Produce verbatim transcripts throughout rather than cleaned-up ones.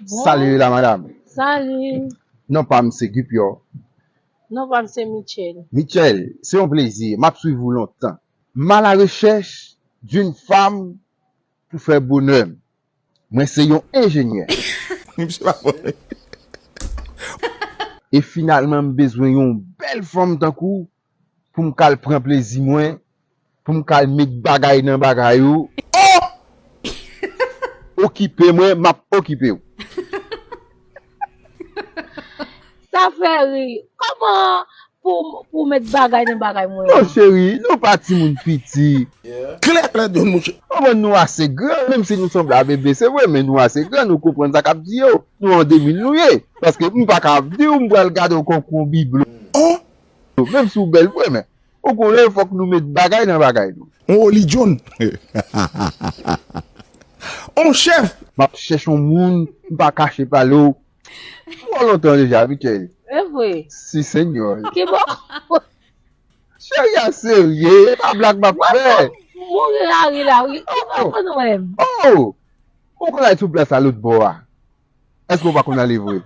Salut la madame. Salut. Non pa m se Gipyo. Non pa m se Michel. Michel, se yon plezi. M ap swiv ou lontan. M alarechèch d'une femme pou fè bonè m. Mwen se yon enjenyè. Misye pa bon. E finalman m bezwen yon bèl fanm tankou w pou m ka al pran plezi mwen, pou m ka al met bagay nan bagay ou. Okipe mwen, m ap okipe w. Sa fè ri. Kòman pou, pou met bagay nan bagay mwen? Non cheri, nou pa timoun piti. Klè, klè, don mouche. Kòman nou ase gran, menm si nou sanble a bebe, se vre, men nou ase gran, nou konprann sa k ap di yo. Nou an de mil nou ye. Paske m pa ka ap di w m pral gade w kòm yon biblo. Oh! Menm si w bèl vre, men ou konnen fòk nou met bagay nan bagay nou. On Oli John. On chèf. M ap chèche yon moun, m pa kache pale w. Twò lontan deja, Michel. E vre. Si, senyò. Ki bò? Cheri a serye, e pa blag m ap fè. Mouri la ri la wi. Ki bò pou nou menm? Oh! Ou konn al sou plas la lòt bò a. Èske w pa konn ale vre?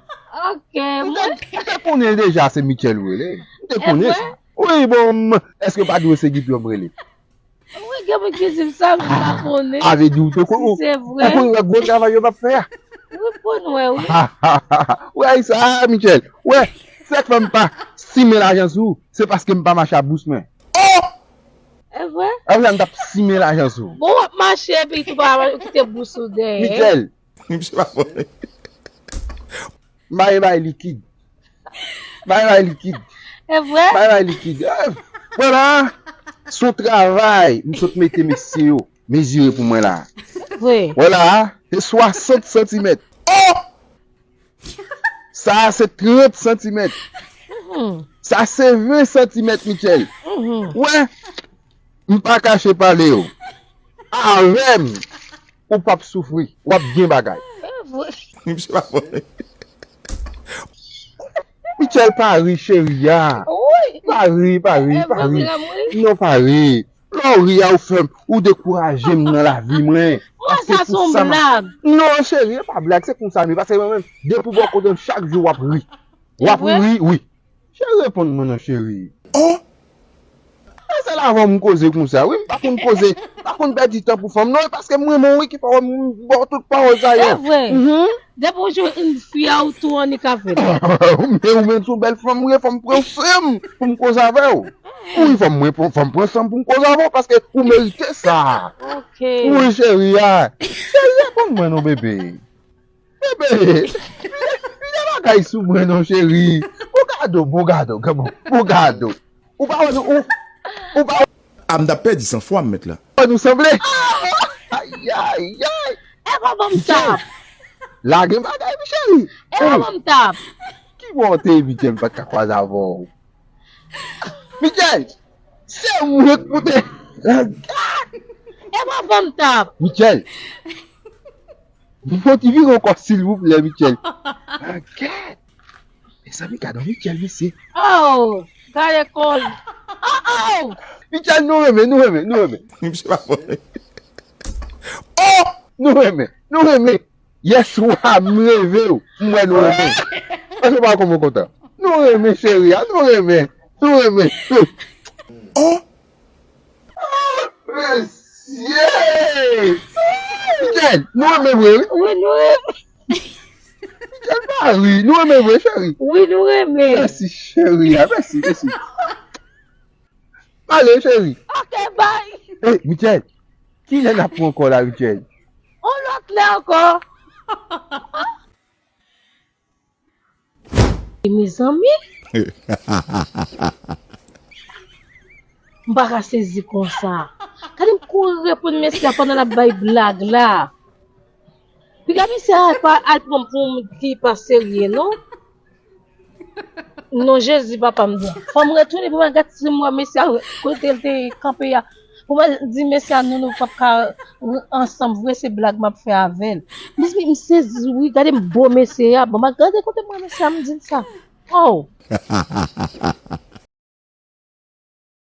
Ok. M te, m te konnen deja se Michel ou rele. M te konnen sa. Wi, bon, m, èske w pa di w se Gipyo m rele? Wi, gen moun ki di m sa, men m pa konnen. A vle di w te konn, ou konn wè gwo travay yo m ap fè a. Wi, konn wè, wi. Ou wè sa, Michel? Ou wè, sa k fè m pa simen lajan sou ou, se paske m pa mache ak bous mwen. Oh! E vre? Apre sa, m t ap simen lajan sou ou. Bon, w ap mache epi tou pa kite bous ou dèyè. Michel, Misye pa bon. M pa gen bay likid. M pa gen bay likid. E vre? M pa gen bay likid. Eh, mwen la, se yon travay m sot mete mesye yo mezire pou mwen la. Vre. Mwen la, se swasant santimèt. Oh! Sa a se trant santimèt. Mhm. Sa se ven santimèt, Michel. Mhm. Wè, m pa kache pale yo. Avè m, ou p ap soufri. W ap gen bagay. Misye pa bon. Michel pa ri, cheri a. Wi. Pa ri, pa ri, pa ri. Non, pa ri. Lè w ri a, ou fè m, ou dekouraje m nan lavi mwen. Mwen, sa se yon blag. Non, cheri, e pa blag, se konsa m ye. Paske mwen menm, depi w bò kote m, chak jou w ap ri. W ap ri, wi. Cheri, reponn mwen non, cheri. Oh! E sèl avè w m koze konsa, wi. M pa konn koze, m pa konn pèdi tan pou fanm, non, e paske m renmen w, wi, ki fè w m ba w tout pawòl sa yo. E vre. Mhm. Depi w jwenn fi a, ou tou annik avè l. Ou menm, ou menm, se yon bèl fanm, wi, fò m pran san m pou m koze avè w. Wi, fò m, mwen, fò m pran san m pou m koze avè w, paske ou merite sa. Ok. Wi, cheri a. Cheri a, konn mwen non, bebe. Bebe, vide, vide bagay sou mwen non, cheri. Bon gade w, bon gade w, bon, bon gade w. Ou pa wè nou, ou, ou pa wè. A, m t ap pèdi san fwa m, mèt la. Wè nou sanble. Ay, ay, ay. E pa ban m tap. Lage bagay, mi cheri. E pa ban m tap. Ki bò w te ye, Michel, m pa t ka kwaze avè w? Michel, se mwen k pou te. E pa ban m tap. Michel, fò ti vire ankò, silvouplè, Michel. Gad. Mezanmi, gad yon Michel, mesye. Oh, gade kò l. Oh, oh. Michel, nou renmen, nou renmen, nou renmen. Misye pa bon. Oh! Nou renmen, nou renmen. Yèswa, m reve w. M wè nou renmen. Èske w pa wè kòman w kontan? Nou renmen, cheri a, nou renmen. Nou renmen. Oh! Mesye! Michel, nou renmen vre, wi. Wi, nou renmen. Michel, pa ri. Nou renmen vre, cheri. Wi, nou renmen. Mèsi, cheri a. Mèsi, mèsi. Pale, cheri. Ok, bye. Ey, Michel, kilè n ap pran kò la, Michel? On lòt lè ankò. Mezanmi. M pa ka sezi konsa. Gade m kouri reponn mesye a pandan l ap bay blag la. Piga misye a al pa, al pran m pou yon moun ki pa serye, non. Non, Jezi, papa m di. Fò m retounen pou mwen gad si m wè mesye a kote l te kanpe a. Pou mwen di mesye a, nou, nou p ap ka ansanm vre, se blag m ap fè avè l. Mezanmi, m sezi, wi, gade m bo mesye a. Bon, m a gade kote m wè mesye a, m di l sa. Oh!